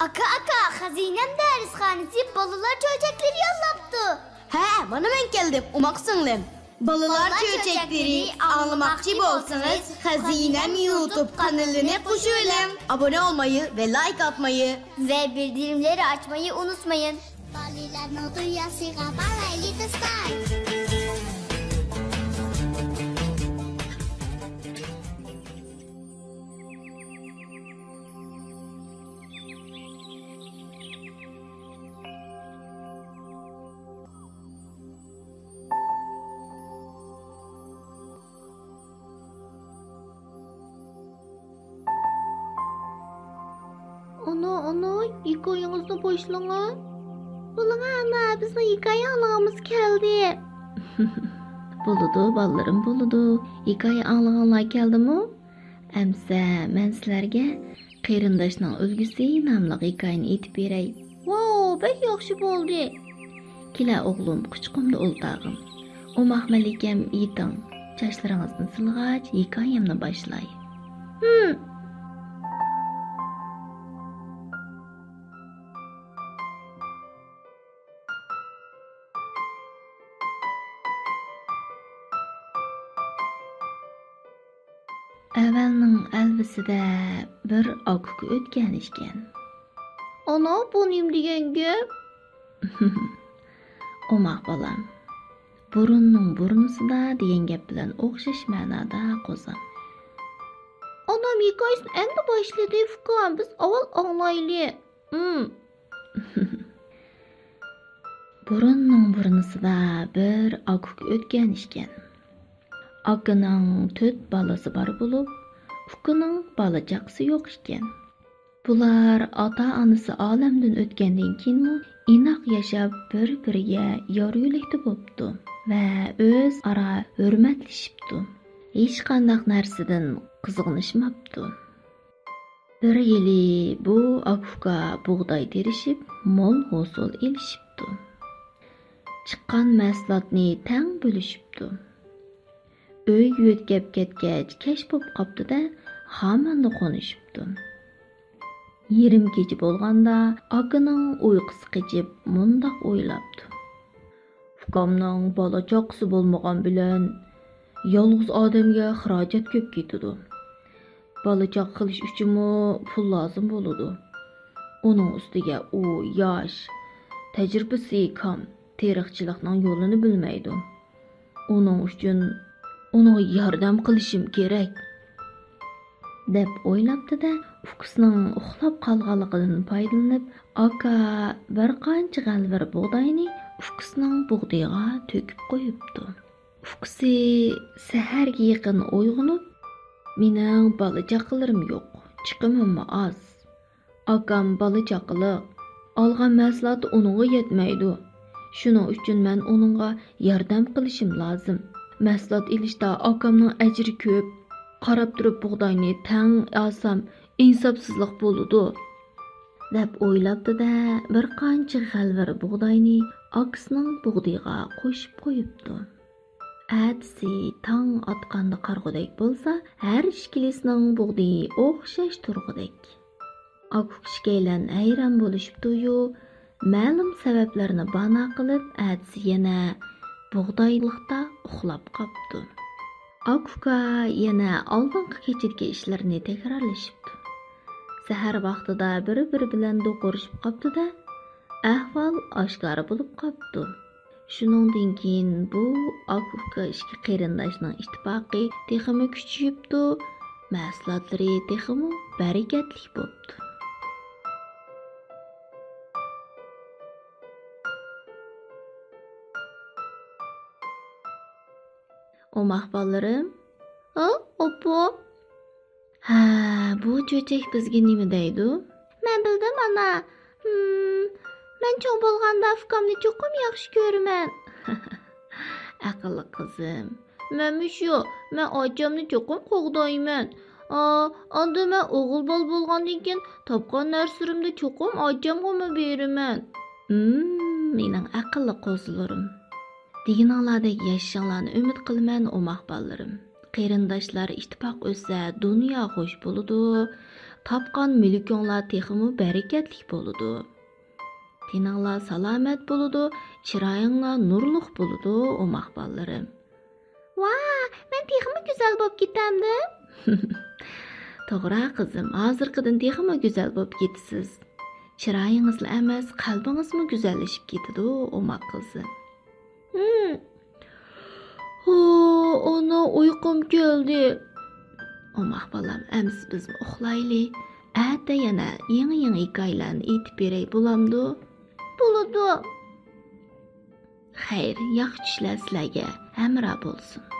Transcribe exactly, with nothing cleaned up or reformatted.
ئاكا، ئاكا، خەزىنەم دەرسخانىسى بالىلار چۆچەكلىرى يوللاپتۇ. ھە، مانا مەن كەلدىم، ئوماق سىڭلىم. بالىلار چۆچەكلىرى ئاڭلىماقچى بولسىڭىز، خەزىنەم يۇتۇب قانىلىنى قوشۇۋېلىڭ. ئابۇنە بولمايى ۋە لايك ئاتمايى ۋە بىلدۈرۈملەرنى ئاچمايى ئۇنتۇمايسىز. بالىلارنىڭ دۇنياسىغا بارايلى دوستلار. ئانا، ئانا، ھېكايىڭىزنى باشلىڭا. بولىدۇ ئانا، بىزنىڭ ھېكايە ئاڭلىغۇمىز كەلدى. بولىدۇ بالىلىرىم، بولىدۇ. ھېكايە ئاڭلىغۇڭلار كەلدىمۇ؟ ئەمسە مەن سىلەرگە قېرىنداشنىڭ ئۈلگىسى ناملىق ھېكايىنى ئېيتىپ بېرەي. ۋاۋ، بەك ياخشى بولدى. كېلە ئوغلۇم، قۇچىقىمدا ئولتۇرغىن. ئوماق مەلىكەم، يېتىڭ. چاچلىرىڭىزنى سىلىغاچ، ھېكايەمنى باشلاي. ھىم. ئەۋەلنىڭ ئەلۋىسىدە بىر ئاكا-ئۇكا ئۆتكەن ئىكەن. ئانا، بۇ نېمە دېگەن گەپ؟ ئوماق بالام، بۇرۇننىڭ بۇرنىسىدا دېگەن گەپ بىلەن ئوخشاش مەنادا قوزام. ئانام ھېكايىسىنى ئەمدى باشلىدى، ئۇكام، بىز ئاۋۋال ئاڭلايلى. ئىم. بۇرۇننىڭ بۇرنىسىدا بىر ئاكا-ئۇكا ئۆتكەن ئىكەن. ئاكىنىڭ تۆت بالىسى بار بولۇپ، ئۇكىنىڭ بالا-چاقىسى يوق ئىكەن. بۇلار ئاتا-ئانىسى ئالەمدىن ئۆتكەندىن كېيىنمۇ ئىناق ياشاپ، بىر-بىرىگە يار-يۆلەكتە بوپتۇ ۋە ئۆزئارا ھۆرمەتلىشىپتۇ. ھېچقانداق نەرسىدىن قىزغىنىشماپتۇ. بىر يىلى بۇ ئاكا-ئۇكا بۇغداي تېرىشىپ، مول ھوسۇل ئېلىشىپتۇ. چىققان مەھسۇلاتنى تەڭ بۆلۈشۈپتۇ. ئۆيگە يۆتكەپ كەتكەچ، كەچ بوپ قاپتۇ-دە، خاماندا قونۇشۇپتۇ. يېرىم كېچە بولغاندا، ئاكىنىڭ ئۇيقۇسى قېچىپ، مۇنداق ئويلاپتۇ: ئۇكامنىڭ بالا-چاقىسى بولمىغان بىلەن، يالغۇز ئادەمگە خىراجەت كۆپ كېتىدۇ. بالا-چاقا قىلىش ئۈچۈنمۇ پۇل لازىم بولىدۇ. ئۇنىڭ ئۈستىگە ئۇ ياش، تەجرىبىسى كام، تېرىقچىلىقنىڭ يولىنى بىلمەيدۇ. ئۇنىڭ ئۈچۈن ئۇنىڭغا ياردەم قىلىشىم كېرەك، دەپ ئويلاپتۇ-دە، ئۇكىسىنىڭ ئۇخلاپ قالغانلىقىدىن پايدىلىنىپ، ئاكا بىر قانچە غەلۋىر بۇغداينى ئۇكىسىنىڭ بۇغدىيىغا تۆكۈپ قويۇپتۇ. ئۇكىسى سەھەرگە يېقىن ئويغىنىپ، مېنىڭ بالا-چاقىلىرىم يوق، چىقىمىممۇ ئاز. ئاكام بالا-چاقىلىق، ئالغان مەھسۇلاتى ئۇنىڭغا يەتمەيدۇ. شۇنىڭ ئۈچۈن مەن ئۇنىڭغا ياردەم قىلىشىم لازىم. مەھسۇلات ئېلىشتا ئاكامنىڭ ئەجرى كۆپ. قاراپ تۇرۇپ بۇغداينى تەڭ ئالسام، ئىنساپسىزلىق بولىدۇ، دەپ ئويلاپتۇ-دە، بىر قانچە غەلۋىر بۇغداينى ئاكىسىنىڭ بۇغدىيىغا قوشۇپ قويۇپتۇ. ئەتىسى تاڭ ئاتقاندا قارىغۇدەك بولسا، ھەر ئىككىلىسىنىڭ بۇغدىيى ئوخشاش تۇرغۇدەك. ئاكا-ئۇكا ئىككىيلەن ھەيران بولۇشۇپتۇ-يۇ، مەلۇم سەۋەبلەرنى بانا قىلىپ، ئەتىسى يەنە بۇغدايلىقتا ئۇخلاپ قاپتۇ. ئاكا-ئۇكا يەنە ئالدىنقى كېچىدىكى ئىشلىرىنى تەكرارلىشىپتۇ. سەھەر ۋاقتىدا بىر-بىرى بىلەن دوقۇرۇشۇپ قاپتۇ-دە، ئەھۋال ئاشكارا بولۇپ قاپتۇ. شۇنىڭدىن كېيىن بۇ ئاكا-ئۇكا ئىككى قېرىنداشنىڭ ئىتتىپاقى تېخىمۇ كۈچىيىپتۇ، مەھسۇلاتلىرى تېخىمۇ بەرىكەتلىك بوپتۇ. ئوماق بالىلىرىم. ھە، ئاپا؟ ھە، بۇ چۆچەك بىزگە نېمە دەيدۇ؟ مەن بىلدىم، ئانا. ھىم، مەن چوڭ بولغاندا ئۇكامنى چوقۇم ياخشى كۆرىمەن. ئەقىللىق قىزىم. مەنمۇ شۇ، مەن ئاچامنى چوقۇم قوغدايمەن. ئا، ئاندىن مەن ئوغۇل بالا بولغاندىن كېيىن تاپقان نەرسىلىرىمنى چوقۇم ئاچامغىمۇ بېرىمەن. ھىم، مېنىڭ ئەقىللىق قوزىلىرىم. دېگىنىڭلاردەك ياشىشىڭلارنى ئۈمىد قىلىمەن، ئوماق بالىلىرىم. قېرىنداشلار ئىتتىپاق ئۆتسە، دۇنيا خوش بولىدۇ. تاپقان مۈلكۈڭلار تېخىمۇ بەرىكەتلىك بولىدۇ. تېنىڭلار سالامەت بولىدۇ، چىرايىڭلار نۇرلۇق بولىدۇ، ئوماق بالىلىرىم. ۋا، مەن تېخىمۇ گۈزەل بولۇپ كېتەمدىم؟ توغرا، قىزىم، ھازىرقىدىن تېخىمۇ گۈزەل بولۇپ كېتىسىز. چىرايىڭىزلا ئەمەس، قەلبىڭىزمۇ گۈزەللىشىپ كېتىدۇ، ئوماق قىزىم. ھىم. ھو، ئانا، ئۇيقۇم كەلدى. ئوماق بالام، ئەمسە بىزمۇ ئۇخلايلى. ئەتە يەنە يېڭى-يېڭى ھېكايىلەرنى ئېيتىپ بېرەي، بولامدۇ؟ بولىدۇ. خەير، ياخشى چۈشلەر سىلەرگە ھەمراھ بولسۇن.